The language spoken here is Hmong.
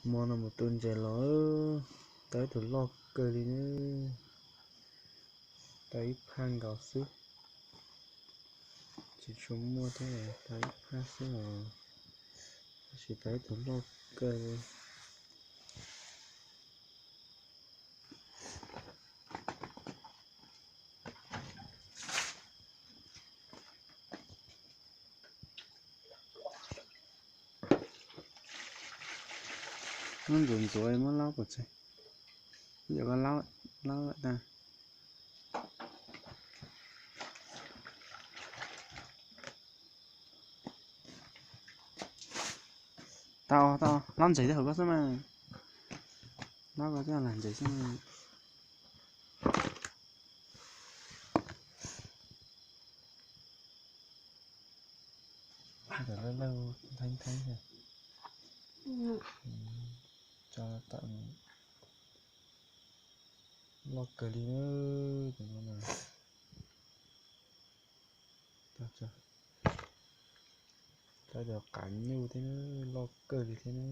Hmo no mus tu ntses los tau ib tug loj kawg li na. Tau ib phaj nkaus xwb. Tsis tshua muaj thiab, tau ib phaj xwb os. Tab sis tau ib tug loj kawg li. Muab ntxuav ntxuav muab laub pov tseg. Yog koj laub, laub lawm tag. Tau, tau, laub ntses rau hauv koj xwb mas. Laub koj coj lam ntses xwb mas. Lawv lawv theeb theeb thiab. Tso tawm, loj kawg li na. Tus no na, tau cov qav nyuj thiab na, loj kawg li thiab na.